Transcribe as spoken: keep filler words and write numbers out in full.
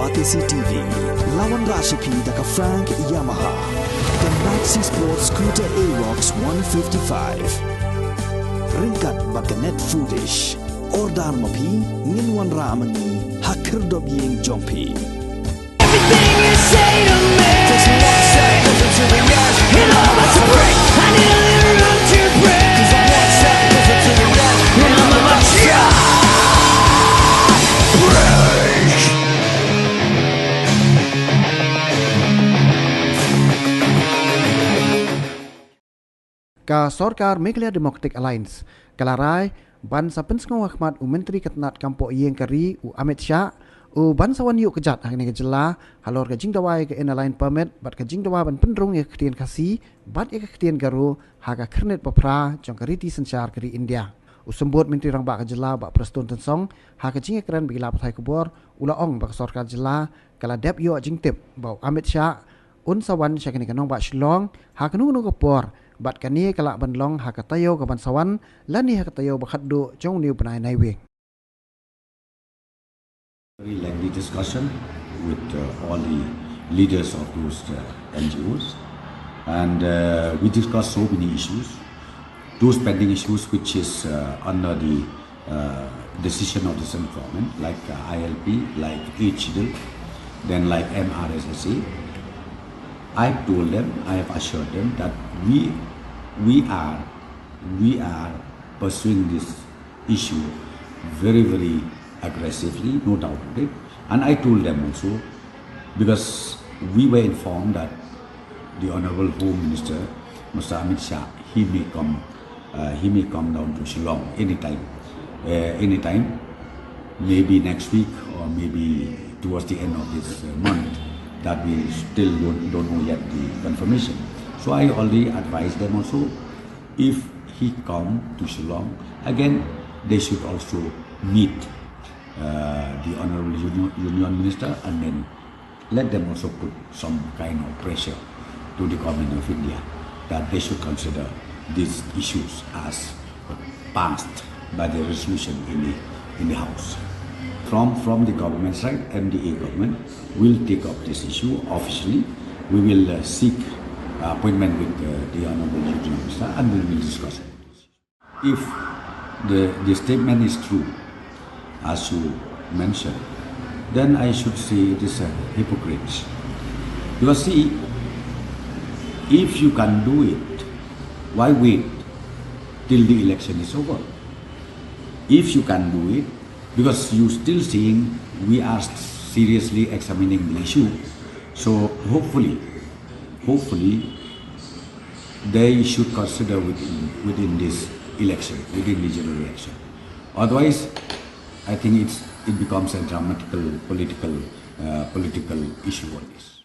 Batesi T V, la wanrah sha phi da ka Frank Yamaha, ka Maxi Sport Scooter Aerox one fifty-five. Ryngkat bad ka Net Foodish. Order ma phi, ngin wanrah ma ngi ha khyrdop ïing jong phi. Everything you say to me, it all must break. I nearly run to break. And I'm about to break. Ka sorkar Meghalaya Democratic Alliance ka la rai ban sa pynsngew ha khmat u Myntri ka tnat kam poh ïing ka ri, u Amit Shah, u ban sa wan ïuh kjat ha kane ka jylla halor ka jingdawa ïa ka Inner Line Permit bad ka jingdawa ban pynrung ïa ka ktien Khasi bad ïa ka ktien Garo ha ka khyrnit ba phra jong ka riti synshar ka ri India. U Symbud Myntri Rangbah ka jylla, Bah Prestone Tynsong, ha ka jingïakren bad ki lad pathai khubor, u la ong ba ka sorkar jylla ka la dep ïoh jingtip ba u Amit Shah un sa wan sha kane ka nongbah Shillong ha kano kano ka por, bad kane ka lah ban long ha ka taïew ka ban sa wan lane ha ka taïew ba khatduh jong une u bnai Naiwieng. Very lengthy discussion with uh, all the leaders of those uh, N G Os, and uh, we discussed so many issues. Those pending issues which is uh, under the uh, decision of the central government, like uh, I L P, like H D L, then like M R S S A. I told them, I have assured them that we we are we are pursuing this issue very, very aggressively, no doubt about it. And I told them also, because we were informed that the Honorable Home Minister, Mister Amit Shah, he may come, uh, he may come down to Shillong anytime, uh, anytime, maybe next week or maybe towards the end of this uh, month. That we still don't, don't know yet the confirmation. So I already advised them also, if he come to Shillong, again they should also meet uh, the Honorable Union, Union Minister, and then let them also put some kind of pressure to the government of India that they should consider these issues as passed by the resolution in the in the House. From from the government side, M D A government will take up this issue officially. We will uh, seek appointment with uh, the Honorable Union Minister and we will discuss it. If the, the statement is true, as you mentioned, then I should say it is a hypocrite. Because see, if you can do it, why wait till the election is over? If you can do it, because you still saying we are seriously examining the issue, so hopefully, hopefully, they should consider within, within this election, within the general election. Otherwise, I think it's, it becomes a dramatical political, uh, political issue on this.